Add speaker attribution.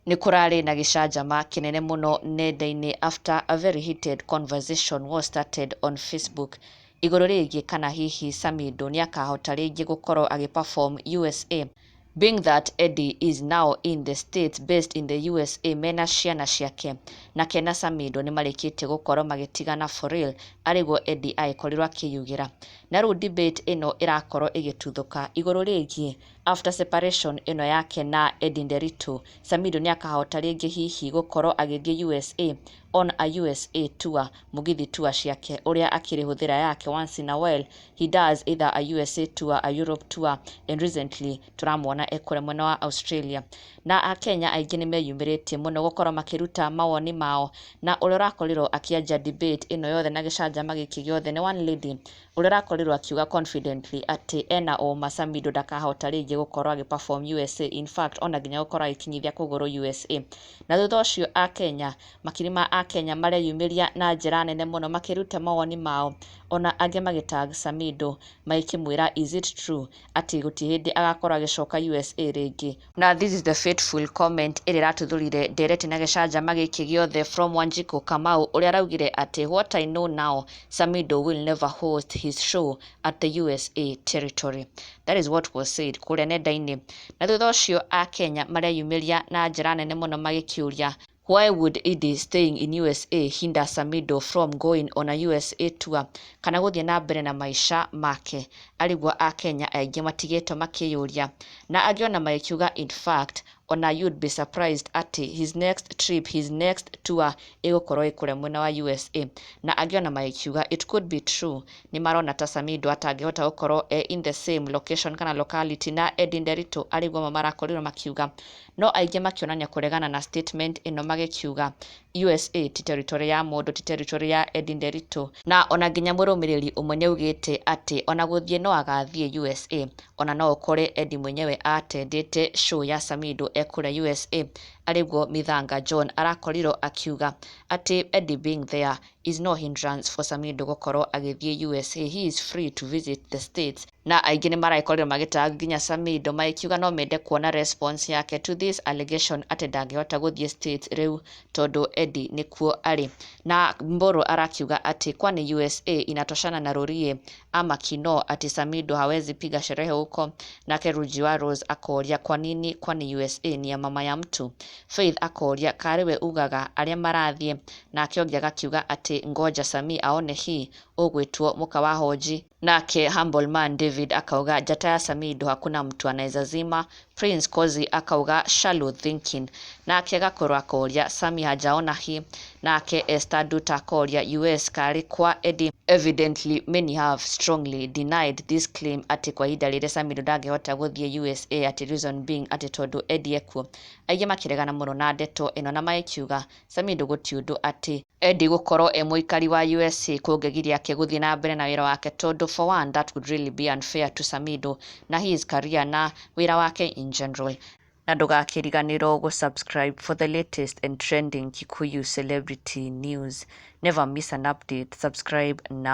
Speaker 1: Nĩ kũrarĩ na gĩcanjama kĩnene mũno nenda-inĩ after a very heated conversation was started on Facebook igũrũ rĩgiĩ kana hihi Samidoh nĩakahota rĩngĩ gũkorwo agĩ perform USA, being that Eddie is now in the States, based in the USA, mena ciana ciake. Nake na Samidoh nĩ marĩkĩtie gũkorwo magĩtigana for real, arĩguo Eddie agĩkorirwo akĩyugĩra. Na rĩu debate ĩno ĩrakorwo ĩgĩtuthũka igũrũ rĩgiĩ after separation ĩno yake na Eddie Nderitu, Samidoh nĩakahota rĩngĩ hihi gũkorwo agĩthiĩ USA on a USA tour, mũgithi tour ciake ũrĩa akĩrĩ yake. Once in a while he does either a USA tour, a Europe tour, and recently tũramuona ekũrĩa mwena wa Australia. Na akenya aingĩ nĩ meyumĩrĩtie mũno gũkorwo makĩruta mawoni mao, na ũrĩa ũrakorirwo akĩanjia debate ĩno yothe na gĩcanjama gĩkĩ gĩothe nĩ one lady ũrĩa ũrakorirwo akiuga confidently atĩ ena ũma Samidoh ndakahota rĩngĩ gũkorwo agĩ perform USA, in fact ona nginya gũkorwo agĩkinyithia kũgũrũ USA. Na thutha ũcio akenya, makiri ma akenya mareyumĩria na njĩra nene mũno makĩruta mawoni mao, ona angĩ magĩtag Samidoh magĩkĩmwĩra, is it true atĩ gũtirĩ hĩndĩ agakorwo agĩcoka USA rĩngĩ? Na this is the fateful comment ĩrĩa ĩratuthũrire ndereti na gĩcanjama gĩkĩ gĩothe from Wanjiku Kamau, ũrĩa araugire atĩ, "What I know now, Samidoh will never host his show at the USA territory." That is what was said kũrĩa nenda-inĩ. Na thutha ũcio akenya mareyumĩria na njĩra nene mũno magĩkĩũria, why would Eddie staying in USA hinder Samidoh from going on a USA tour kana gũthiĩ na mbere na maica make? Arĩguo akenya aingĩ matigĩtwo makĩyũria, na angĩ ona magĩkiuga, in fact, ona you'd be surprised atĩ his next trip, his next tour ĩgũkorwo ĩ kũrĩa mwena wa USA. Na angĩ ona magĩkiuga it could be true, nĩ marona ta Samidoh atangĩhota gũkorwo e in the same location kana locality na Eddie Nderitu, arĩguo amwe marakorirwo makiuga. No aingĩ makĩonania kũregana na statement ĩno, magĩkiuga USA ti territory ya mũndũ, ti territory ya Eddie Nderitu. Na ona nginya mũrũmĩrĩri ũmwe nĩaugĩte atĩ ona gũthiĩ no agathiĩ USA, ona no ũkore Eddie mwenyewe atendete show ya Samidoh e kũrĩa USA, arĩguo Mithanga John arakorirwo akiuga atĩ Eddie being there is no hindrance for Samidoh gũkorwo agĩthiĩ USA, he is free to visit the States. Na aingĩ nĩ maragĩkorirwo magĩtag nginya Samidoh magĩkiuga no mende kuona response yake to this allegation atĩ ndangĩhota gũthiĩ States rĩu tondũ Eddie nĩkuo arĩ. Na Mboro arakiuga atĩ kwani USA inatoshana na Rurie ama Kinoo ati Samidoh hawezi piga sherehe huko? Nake Ruji wa Rose akoria, kwa nini, kwani USA ni ya mama ya mtu? Faith akoria, karĩ we ugaga arĩa marathiĩ? Nake ũngĩ agakiuga atĩ ngoja Sami aone hii ũgwĩtwo mũka wa Hoji. Nake Humble Man David akauga, njata ya Samidoh hakuna mtu anaweza zima. Prince Kozi akauga, shallow thinking. Nake Gakorwo akoria, Sami hajaona hii? Nake Esther Duta akoria, US karĩ kwa Eddie? Evidently many have strongly denied this claim atĩ kwa ihinda rĩrĩ Samidoh ndangĩhota gũthiĩ USA, atĩ reason being atĩ tondũ Eddie ekuo. Aingĩ makĩregana mũno na ndeto ĩno na magĩkiuga Samidoh gũtirĩ ũndũ atĩ Eddie gũkorwo e mũikari wa USA kũngĩgiria ake gũthiĩ na mbere na wĩra wake, tondũ for one, that would really be unfair to Samidoh na his career na wĩra wake in general. Na ndũgakĩriganĩrwo gũ-subscribe for the latest and trending Kikuyu celebrity news. Never miss an update. Subscribe now.